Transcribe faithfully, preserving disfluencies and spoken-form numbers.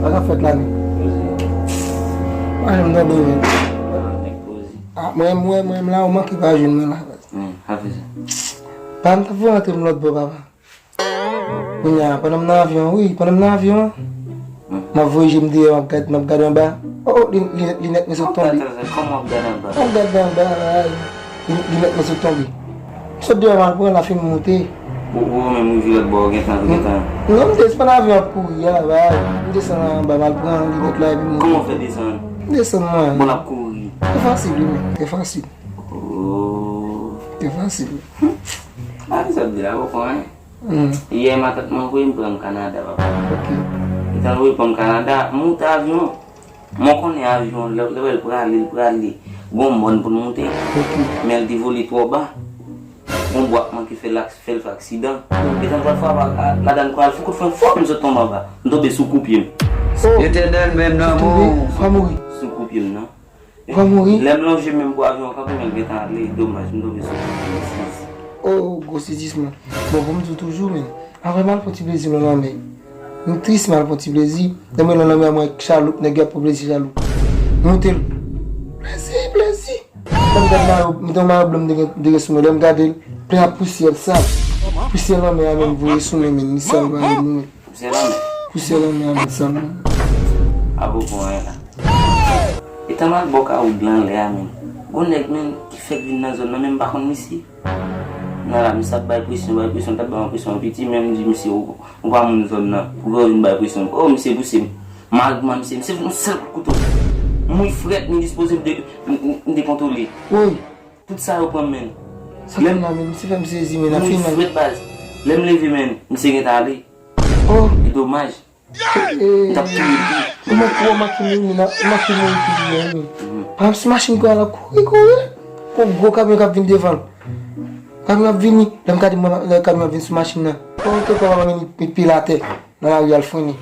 Sa k ap fèt la menm? Mwen menm nan domen. Ah, mwen, mwen, mwen la, ou manke pa jwenn mwen la. Ba m t ap rantre m lòt bò, papa. Kounye a, pandan m nan avyon, wi, pandan m nan avyon an, m ap voye je m dèyè, m ap gad, m ap gade anba. Oh, oh, li- li- linèt mwen sot tonbe. Kòman w ap gade anba? M ap gade anba, li- linèt mwen sot tonbe. M sot dèyè, m al pran, l ap fin moute. Ou ou menm rive lòt bò, ou gentan, ou gentan. Non, m desann avyon ap kouri a, bay. M desann anba, m al pran linèt la, epi m moute. Kòman w fè desann? M desann mwen. Bon, l ap kouri. Trè fasil, wi, men. Trè fasil. Oh. Trè fasil. Bagay sa di la, ou konprann? Hmm. Yè, matant mwen voye m pran m Kanada, papa. Ok. Li t ann voye pran m Kanada, m moute avyon. Mwen konnen avyon, lè lè w wè l prale, l prale. Gon mòn pou l moute. Ok. Men l te vole twò ba. Gon bwa k manke fè l ak- fè l fè aksidan. Li t ann pral frape ak- a- ladan l pral fè kout fren fò, m sot tonbe anba. M tonbe sou kou pye m. Oh. Etènèl menm nan. Ou tonbe, ou pa mouri. Sou kou pye m nan. Ou pa mouri? Lè m lonje men m pou avyon an kanpe, men l gentan ale, domaj, m tonbe sou kou pye m. Oh, gwo sezisman. Bon, pou m di w toujou, men, anvan m al pran ti plezi nan lanmè. M tris, m al pran ti plezi. Lè mwen nan lanmè a, mwen ak chaloup, nèg yo ap pran plezi chaloup. Moute l. Plezi, plezi. Lè m gade mayo, m te yon mayo blan m te gen, m te gen sou mwen. Lè m gade l, plen ak pousyè, sab. Pousyè lanmè a menm voye sou mwen, men, ni sal pa gen mwen. Pousyè lanmè. Pousyè lanmè a menm, sal mwen. A bon, bon, la. Etan m al bò Kawoud lan lè a, men, gon nèg, men, ki fèk vin nan zòn nan, men m pa konn misye. Nan la, misye ap bay presyon, bay presyon, t ap bay mwen presyon piti, men m di misye, ou, ou pa moun zòn nan, poukisa w vin bay presyon? Oh, misye pouse m. Malgman misye, misye yon sèl kout kouto. Mwen frèt, m dispoze, m de- m- m- m dekontwole. Woy. Tout sa yo pran m, men. Sa fè m la, men, misye fè m sezi, men, nan fini. Mwen frèt, baz. Lè m leve, men, misye gentan ale. Oh. E domaj. Eh, eh. M t ap touye l tou. Ou manke, ou manke mouri, ou manke mouri tou, men. Mhm. Pa sou machin kwa la, kouri, kouri. Gon gwo kamyon k ap vin devan l. Kamyon ap vini. Lè m gade, mwen, lè kamyon ap vin sou machin nan. Gon kèk pa vini, met pye l atè. Nan lari al frennen.